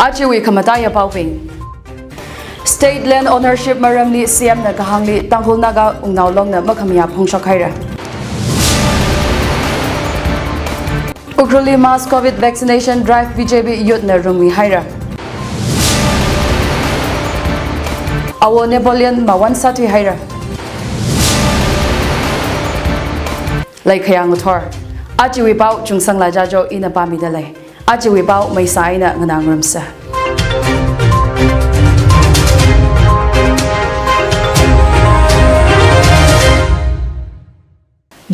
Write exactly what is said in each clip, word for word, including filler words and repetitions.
Ajawui khamataiya paobing. State land ownership maramli C M na kahāngli Tangkhul Naga Wungnao Longna makhamayā phongshok haira. Ukhrulli mass covid vaccination drive B J P youth na rungmi haira. Awo Napoleon Mawan sāthui haira. Leikhayang uthor. Ajawui pao Chungsangla Jajo ina pāmida lei. Ajawui pao maisa eina nganāngarumsa.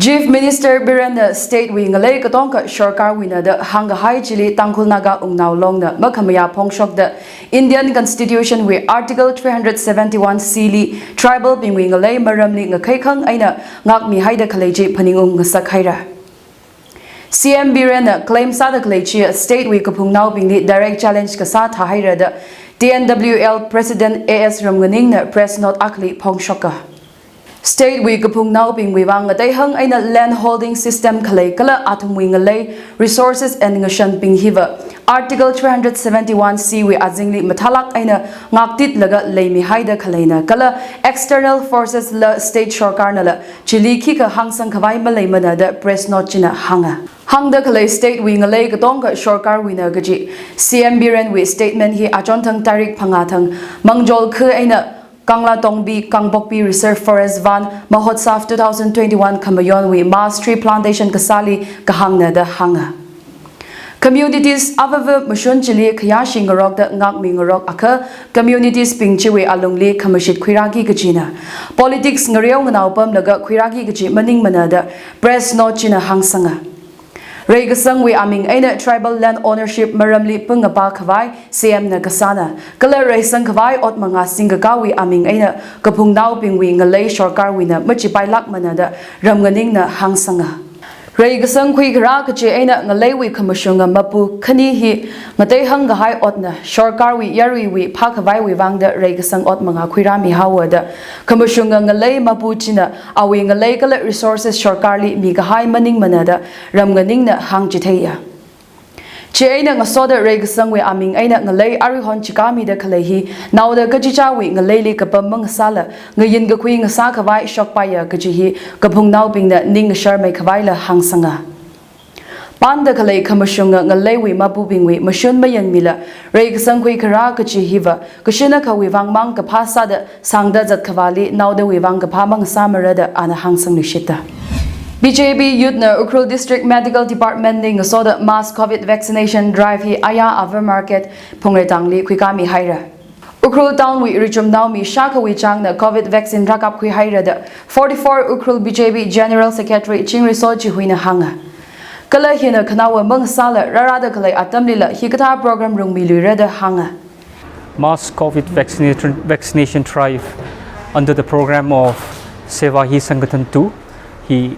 Chief Minister Biren na state wui ngalei katonga sorkarwuina da hāngkahai chili Tangkhul Naga Wungnao Longna makhamayā phongshokda Indian Constitution wui Article three hundred seventy-one C li tribal bingwui ngalei maramli ngakheikhang eina ngākmi haida khalei chi phaningung ngasak haira. C M Biren na claim sāda khalei chi state wui kaphungnaobingli direct challenge kasā thāhaira da T N W L President A S Ramnganing na press note akhali phongshoka. State wui kaphungnaobingwui vang ngateihang eina land holding system khalei kala athumwui ngalei, resources and ngashanbing hiva Article three hundred seventy-one C wui azingli mathālāk eina ngaktitlaga leimi haida khaleina kala external forces la state sorkarnala chili khikha hāngsang khavai maleimana da press note china hānga. Hāngda khalei state wui ngalei katonga sorkarwuina kaji C M Biren wui statement hi achonthang tarik phangā thang Mangjol khu eina Kanglatongbi Kangpokpi Reserve Forest Van Mahotsav two thousand twenty-one khamayonwui mass tree plantation kasāli kahāngna da hānga. Communities avava mashun chili khayāshi ngarokda ngākmi ngarok akha communities bing chiwui alungli khamashit khuirāki kajina. Politics ngareo nganao pamlaga khuirāki kaji maningmana da press note china hāngsanga. Reikasangwui aming eina tribal land ownership maramli pungapa khavai C M na kasāna, kala reisang khavai ot mangā singkakāwui aming eina kaphungnaobingwui ngalei sorkarwuina machipailākmana da Ramnganingna hāngsanga. Reikasang khuikharā kachi eina ngaleiwui khamashunga mapu khani hi ngateihang kahai otna, sorkarwui yaruiwui phākhavaiwui vangda reikasang ot mangā khuirāmi haowa da khamashunga ngalei mapu china awui ngalei kala resources sorkarli mikahai maningmana da Ramnganingna hāngchitheiya. Chieina ngasoda reikasangwui aming eina ngalei aruihon chikāmida khalei hi naoda kachichāwui ngaleili kapam mangasāla ngayin kakhui ngasā khavai shokpaiya kaji hi kaphungnaobingna ning ngasharmei khavaila hāngsanga. Panda khalei khamashunga ngaleiwui mapubingwui mashun mayangmila reikasang khuikharā kachi hiva kashina khawui vangmang kaphā sāda sāngda zat khavāli naodawui vang kaphā mangasāmara da ana hāngsangluishita. B J P youth na Ukhrul District Medical Department li ngasoda mass covid vaccination drive hi aya Avar Market Phungreitangli khuikāmi haira. Ukhrul town wui richumnao mi shākhawui chāngna covid vaccine rākapkhui haira da forty-four Ukhrul B J P General Secretary Chingriso Chihuina hānga. Kala hina khanaowa mangasāla rārāda khalei atamlila hikathā program rungmiluira da hānga. Mass covid vaccination, vaccination drive under the program of Seva Hi Sangathan two hi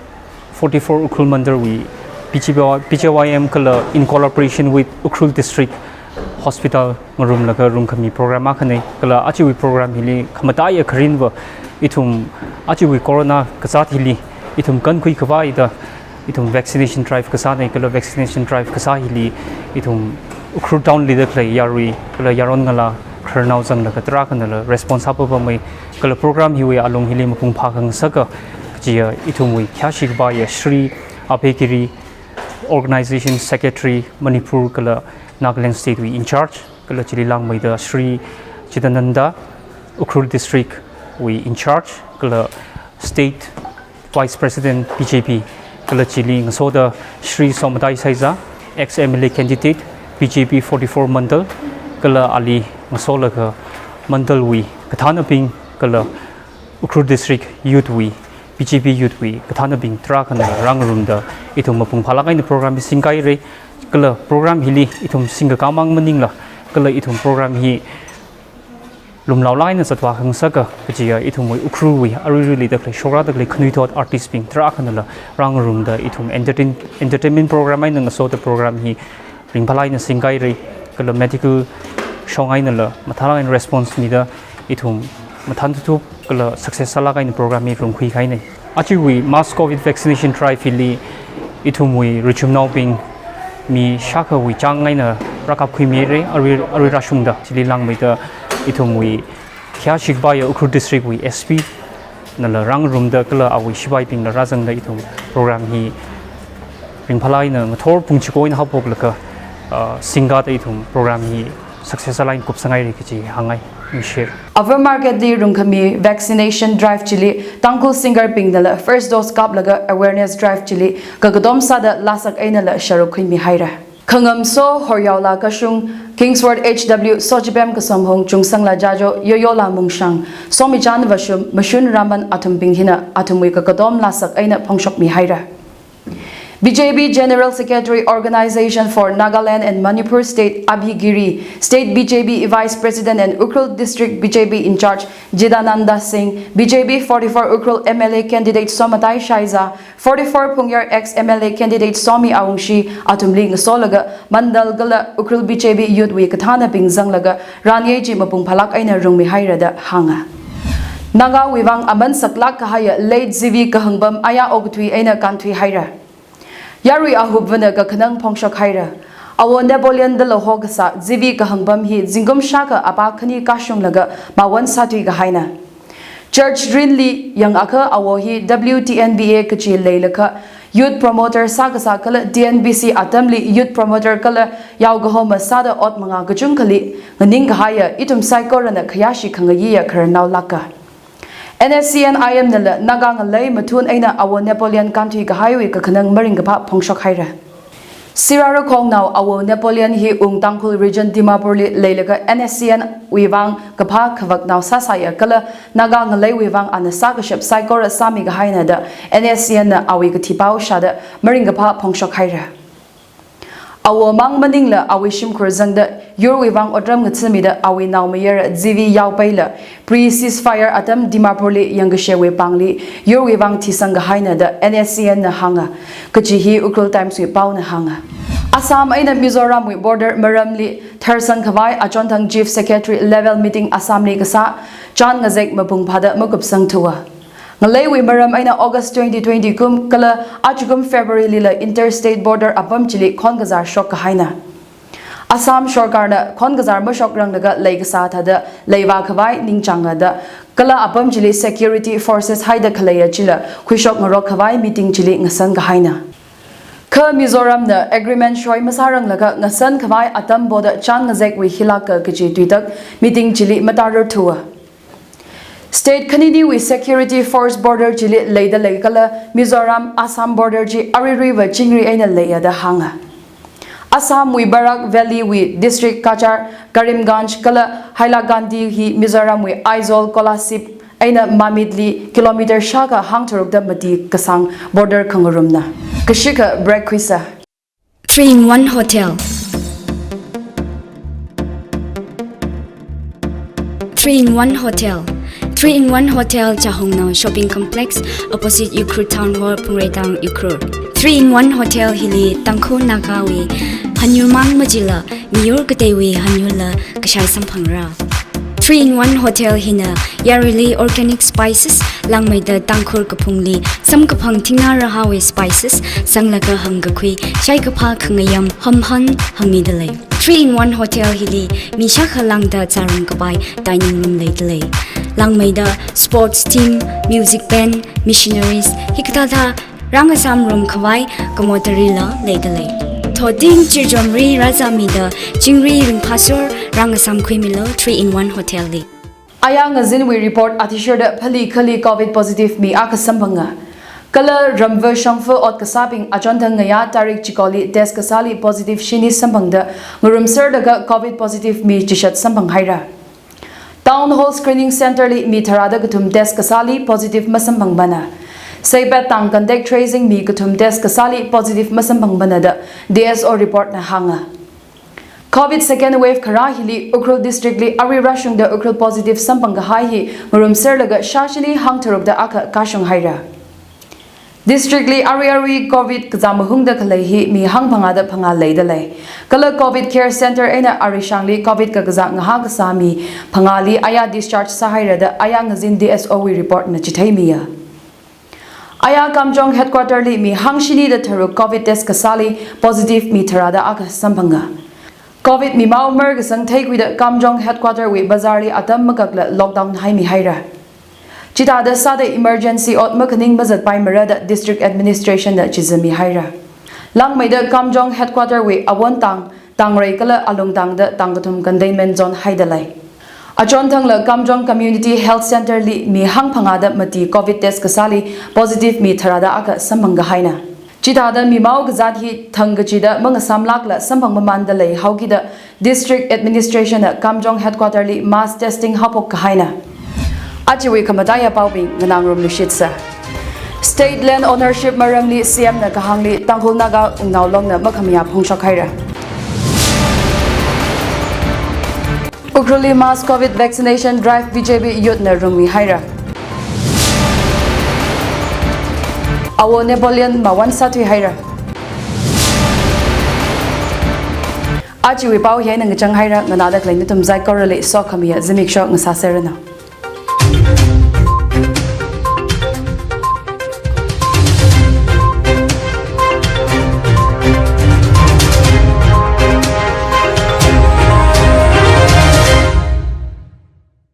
forty-four Ukhrul Mandal wui P G Y, P G Y M kala in collaboration with Ukhrul District Hospital ngarumlaga rungkhami program akhanei. Kala ajawui program hili khamataiya kharinva ithum ajawui corona kazāt hili ithum kankhui khavai da ithum vaccination drive kasānei. Kala vaccination drive kasā hili ithum Ukhrul town li da khalei yarui kala yaron ngalā khararnao zanglaga tarākhanala response sāpapamei. Kala program hiwui alung hili mapung phākhangasaka kajiya ithumwui khayāshi kapaiya Shri Abhay Giri, Organization Secretary Manipur kala Nagaland State wui in charge, kala chili langmeida Shri Chidananda, Ukhrul District wui in charge, kala State Vice President B J P, kala chili ngasoda Shri Somatai Saiza, ex M L A candidate, B J P forty-four Mandal, kala ali ngasolaga Mandal wui kathānabing, kala Ukhrul District Youth wui, B J P Youth wui kathānabing tarākhana rāngarumda ithum mapung phālāk eina program hi singkairei. Kala program hili ithum singkakā mang maningla, kala ithum program hi lumlaolāk eina zatvākhangasaka kajiya ithumwui Ukhrulwui aruiruili da khalei shokra da khalei khanuithot artist bing tarākhanala rāngarumda ithum entertain, entertainment program eina ngasoda program hi ringphālāk eina singkairei. Kala medical shong einala mathālāk eina response mida ithum mathān thup kala success sālāk eina program hi rungkhui kahainei. Ajawui mass covid vaccination drive hili ithumwui richumnaobing mi shākhawui chāng eina rākapkhuimira, arui, arui rāshungda, chili langmeida ithumwui khayāshi kapaiya Ukhrul District wui S P nala rāngarumda kala awui sipaibingla rāzangda ithum program hi ringphālāk eina ngathor pung chiko eina haophoklaga, ah, singkada ithum program hi success sālāk eina kupsanghaira kaji hāngngai, ningshira. Ava Market li rungkhami vaccination drive chili Tangkhul singerbingnala first dose kaplaga awareness drive chili kakatom sāda lāsak einala sharuk khuimihaira. Khangamso Horyaola Kashung, Kingsward H W Sochipem Kasomhong, Chungsangla Jajo, Yoyola Mungshang, Somichan Vashum, Mashun Raman athumbing hina athumwui kakatom lāsak eina phongshokmihaira. B J P General Secretary, Organization for Nagaland and Manipur State, Abhi Giri, State B J P Vice President and Ukhrul District B J P in charge, Jidananda Singh, B J P forty-four Ukhrul M L A candidate Somatai Shaiza, forty-four Phungyar ex M L A candidate Somi Awungshi athumli ngasolaga Mandal kala Ukhrul B J P youth wui kathānabing zanglaga ranye chi mapung phālāk eina rungmihaira da hānga. Nagawui vang aman saklāk kahaiya late Z V Kahangpam aya okathui eina kānthuihaira. Yarui ahupvana kakhanang phongshokhaira. Awo Napoleon dala hokasā Z V Kahangpam hi zingkum shākha apā khani kashunglaga mawon sāthui kahaina. Church rinli yangakha awo hi W T N B A kachi leilakha youth promoter sākasā kala T N B C atamli youth promoter kala yaokahoma sāda ot manga kachungkhali nganing kahaiya ithum saikorana khayāshi khangayiya khararnao lāka. N S C N I M nala Naga ngalei mathun eina awo Napoleon kānthui kahaiwui kakhanang maringkaphā phongshokhaira. Sirara khongnao awo Napoleon hi Ung Tangkhul Region Dimapurli leilaga N S C N wui vang kaphā khavaknao sāsāya kala Naga ngaleiwui vang ana sākashap saikora sāmi kahaina da N S C N na awui kathipao shāda maringkaphā phongshokhaira. Awo mang maningla awui shimkhur zangda yurwui vang otram ngathāmida awui naomayara Z V Yaopeila pre-ceasefire atam Dimapurli yangkashewui pāngli yurwui vang thisang kahaina da N S C N na hānga, kaji hi Ukhrul Times wui paona hānga. Assam eina Mizoram wui border maramli tharsang khavai achonthang Chief Secretary level meeting Assam li kasā chān ngazek mapung phāda makupsangthua. Ngaleiwui maram eina August twenty twenty kum kala ajakum February lila interstate border apam chili khon kazar shok kahaina. Assam sorkarna khon kazar mashokranglaga leikasā thāda leivā khavai ningchānga da kala apam chili security forces haida khaleiya chila khuishok ngarok khavai meeting chili ngasan kahaina. Kha Mizoramna agreement shoi masāranglaga ngasan khavai atam boda chān ngazekwui hilāka kaji tuitak meeting chili matararthua. State khaniniwui security force border chili leida lei kala Mizoram Assam border chi ariruiva chingri eina leiya da hānga. Assam wui Barak Valley wui district Cachar, Karimganj kala Hailakandi hi Mizoram wui Aizawl Kolasib eina Mamitli kilometer shākha hangtharukda mati kasāng border khangarumna. Kashikha break khuisa. Three in one Hotel. Three in one Hotel. Three in one Hotel Chahongnao Shopping Complex, opposite Ukhrul Town Hall, Phungreitang, Ukhrul. Three in one Hotel hili Tangkhul Nagawui hanyurmang majila miyur kateiwui hanyurla kashai samphangra. Three in one Hotel hina yaruili organic spices, langmeida Tangkhul kaphungli samkaphang thingnā rahāwui spices, sanglaga hangkakhui, shaikaphā khangayam, hamhan hangmida lei. Three in one Hotel hili mi shākha lāngda zārum kapai dining room leida lei. Langmeida sports team, music band, missionaries, hikathāthā rāngasām rum khavai kamotarila leida lei. Thoting chirjomri rāzāmida chingri ringphāsor rāngasām khuimilo Three in one Hotel li. Aya ngazinwui report athishurda phali khali covid positive mi akha samphanga. Kala ramva shongfa ot kasābing achonthang ngayā tarik chikoli test kasāli positive shini samphangda ngarumserlaga covid positive mi chishat samphanghaira. Town Hall Screening Center li mi tharāda kathum test kasāli positive masamphangbana. Seipat tang contact tracing mi kathum test kasāli positive masamphangbana da D S O report na hānga. Covid second wave kharā hili Ukhrul District li arui rāshungda Ukhrul positive samphang kahai hi ngarumserlaga shāshini hangtharukda akha kashunghaira. District li arui arui covid kazā mahungda khalei hi mi hangphangāda phangā leida lei. Kala covid care center eina arishangli covid kakazā ngahā kasā mi phangāli aya discharge sāhaira da aya ngazin D S O wui report na chitheimiya. Aya Kamjong headquarter li mi hangshinida tharuk covid test kasāli positive mi tharāda akha samphanga. Covid mimao markasang theikhuida Kamjong headquarter wui bazar li atam makakla lockdown haimihaira. Chithāda sāda emergency ot makhaning mazatpaimara da district administration na chizamihaira. Langmeida Kamjong headquarter wui Awontang, Tangrei kala Alungtang da tangkathum containment zone haida lei. Achonthangla Kamjong Community Health Center li mi hangphangā da mati Covid test kasāli positive mi tharāda akha samphang kahaina. Chithāda mimao kazāt hi thang kachida mangasāmlākla samphang mamānda leihaokida district administration na Kamjong headquarter li mass testing haophok kahaina. Ajawui khamataiya paobing nganāngarumluishitsa. State land ownership maramli C M na kahāngli Tangkhul Naga Wungnaolongna makhamayā phongshok haira. Ukhrulli mass Covid vaccination drive B J P youth na rungmihaira. Awo Napoleon mawon sāthuihaira. Ajawui pao hi eina ngachang haira, nganāda khalei nathum saikorali sokhamayā zimiksho ngasāserranu.